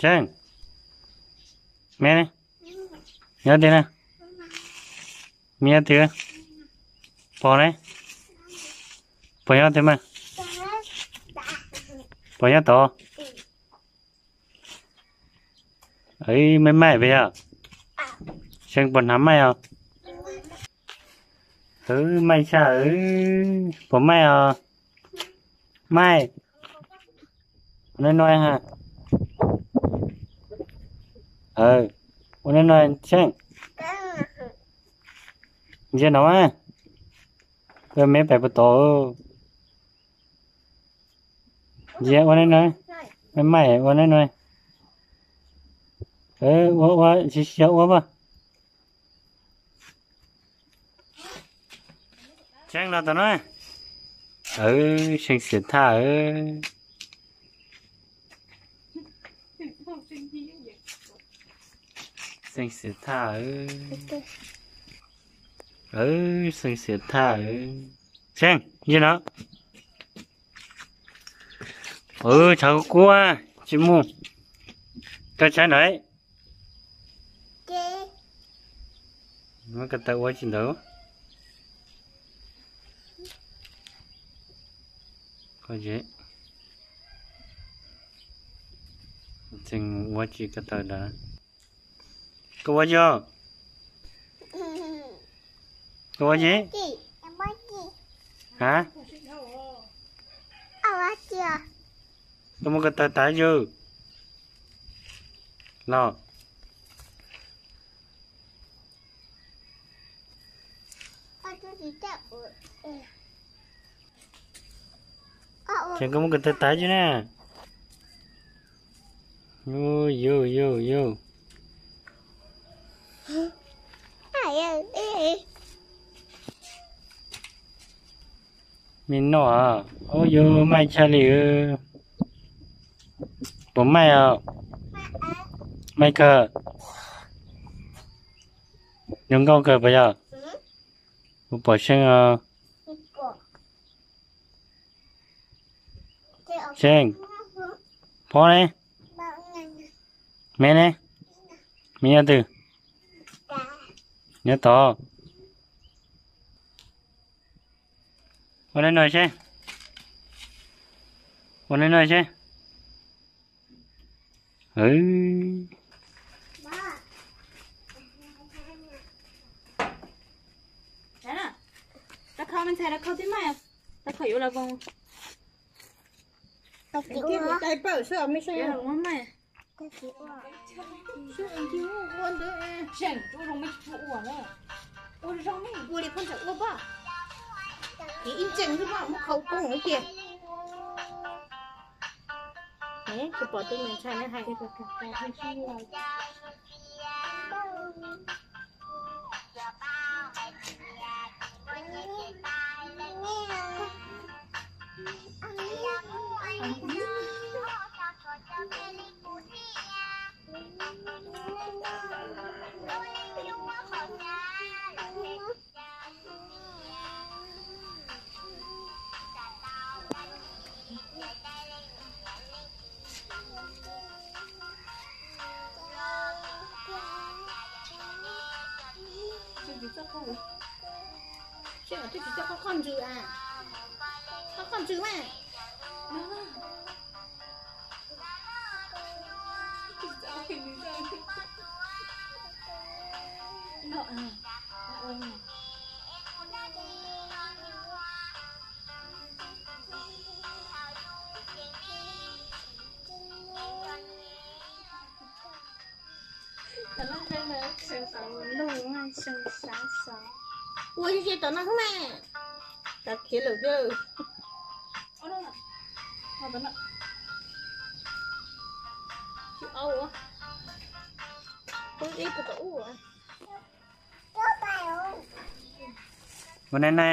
Tseeb, me ne, nyob twg na? Me nyob twg? Pog ne? Pog nyob twg mas? Pog nyob tod. Maij maij puas yog? Seej puas hnav maij os? Maij tshaj, puas maij os? Maij, ua no no ha. Ua no no Seej. Ntsia no, koj me pais puas tod. Ntsia ua no no, maij maij ua no no. Ua ua, siav siav ua mas. Tseeb los tau na. Seej xiam thaj. Seej xiam thaj. Seej xiam thaj. Tseeb, ntsia no. Tshav kub kub tsis mus. Koj tshaib ntawd. Muab ko taw ua tsis ntawd. Tseem ua tsis ko taw ntawd. Koj ua tsis? Koj ua tsis? Ha? Koj muab ko taw tav yus los. Ces koj muab ko taw tav yus na. Yus yus yus yus. Me noj, ua yus maij tshaj li. Puas maij os? Maij kawg. Zoo nkauj kawg puas yog? Kuv pom Seej os. Seej, phob ne, me ne, me nyob twg? Nyob tod. Ua no no seb. Ua no no seb. Rau khau me ntxhais, rau khau tib maij, rau khau yuav los voos. Ua li koj ntawm ua paj, ib ntseeg xwb paj, muab khau koob ib tiag. Tsis pom tej me ntxhais na hais. Twb tsis txawj qhov ntsws a, qhov ntsws mas. Ua tsis tau no xwb mas, tau khiav lawm thiab. Ua ne ne.